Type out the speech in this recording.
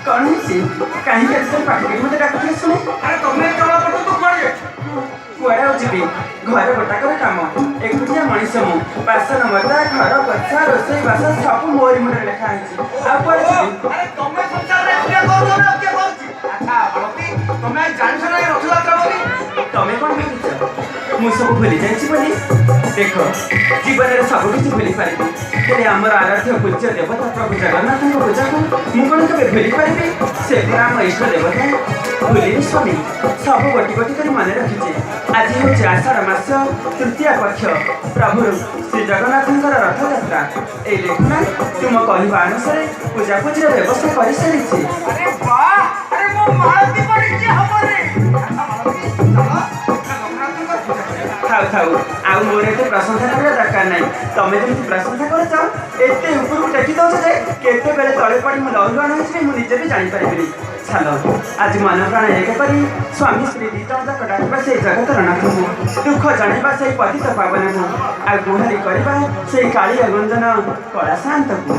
କଣ ହେଇଛି? କାହିଁକି ଆଜି ତମେ ପାଟି କରି ମତେ ଡାକୁଥିଲେ ଶୁଣେ? ଆରେ, ତମେ ଏତେବେଳ ପର୍ଯ୍ୟନ୍ତ କୁଆଡ଼େ ଯାଇଛ? କୁଆଡ଼େ ଆଉ ଯିବି? ଘରେ ଗୋଟାକର କାମ, ଏକୁଟିଆ ମଣିଷ ମୁଁ। ବାସନ ମଜା, ଘର ପୋଛା, ରୋଷେଇ ବାସ ସବୁ ମୋରି ମୁଣ୍ଡରେ ଲେଖା ହେଇଛି। ଆଉ କୁଆଡ଼େ ଯିବି? ଆରେ, ତମେ ସଂସାରରେ ଏକୁଟିଆ କରୁଛ ନା ଆଉ କିଏ କରୁଛି? ଆଚ୍ଛା ମାଳତୀ, ତମେ ଆଜି ଜାଣିଛ ନା ଏ ରଥଯାତ୍ରା ବୋଲି? ତମେ କଣ ଭାବିଛ, ମୁଁ ସବୁ ଭୁଲି ଯାଇଛି ବୋଲି? ଦେଖ, ଜୀବନରେ ସବୁ କିଛି ଭୁଲି ପାରିବି, ହେଲେ ଆମର ଆରାଧ୍ୟ ପୂଜ୍ୟ ଦେବତା ପ୍ରଭୁ ଜଗନ୍ନାଥଙ୍କ ପୂଜାକୁ ମୁଁ କଣ କେବେ ଭୁଲି ପାରିବି? ସେ ପରା ଆମ ଇଷ୍ଟ ଦେବତା। ଭୁଲିନି ସ୍ୱାମୀ, ସବୁ ଗୋଟି ଗୋଟି କରି ମନେ ରଖିଛି। ଆଜି ହେଉଛି ଆଷାଢ଼ ମାସ ତୃତୀୟ ପକ୍ଷ, ପ୍ରଭୁ ଶ୍ରୀ ଜଗନ୍ନାଥଙ୍କର ରଥଯାତ୍ରା। ଏଇ ଦେଖୁନା, ତୁମ କହିବା ଅନୁସାରେ ପୂଜାପୂଜିର ବ୍ୟବସ୍ଥା କରିସାରିଛି। ଆରେ ବାଃ! ଆରେ, ମୋ ମାଳତୀ ପଡ଼ିଛି ହବରେ। ଆଚ୍ଛା ମାଳତୀ, ଚାଲ ଜଗନ୍ନାଥଙ୍କର ପୂଜା କରିବା। ଥାଉ ଥାଉ, ଆଉ ମୋର ଏତେ ପ୍ରଶଂସା କରିବା ଦରକାର ନାହିଁ। ତମେ ଯେମିତି ପ୍ରଶଂସା କରୁଛ, ଏତେ ଉପରକୁ ଟେକି ଦଉଛ ଯେ କେତେବେଳେ ତଳେ ପଡ଼ି ମୁଁ ଲହୁଲୁହାଣ ହେଇଯିବି, ମୁଁ ନିଜେ ବି ଜାଣିପାରିବିନି। ଚାଲ, ଆଜି ମନ ପ୍ରାଣ ଏକ କରି ସ୍ୱାମୀ ସ୍ତ୍ରୀ ଦି ଜଣ ଯାକ ଡାକିବା ସେଇ ଜଗତର ନାଥକୁ, ଦୁଃଖ ଜଣେଇବା ସେଇ ପତିତ ପାବନକୁ, ଆଉ ଗୁହାରି କରିବା ସେଇ କାଳିଆ ଗଞ୍ଜନ କଳା ସାନ୍ତକୁ।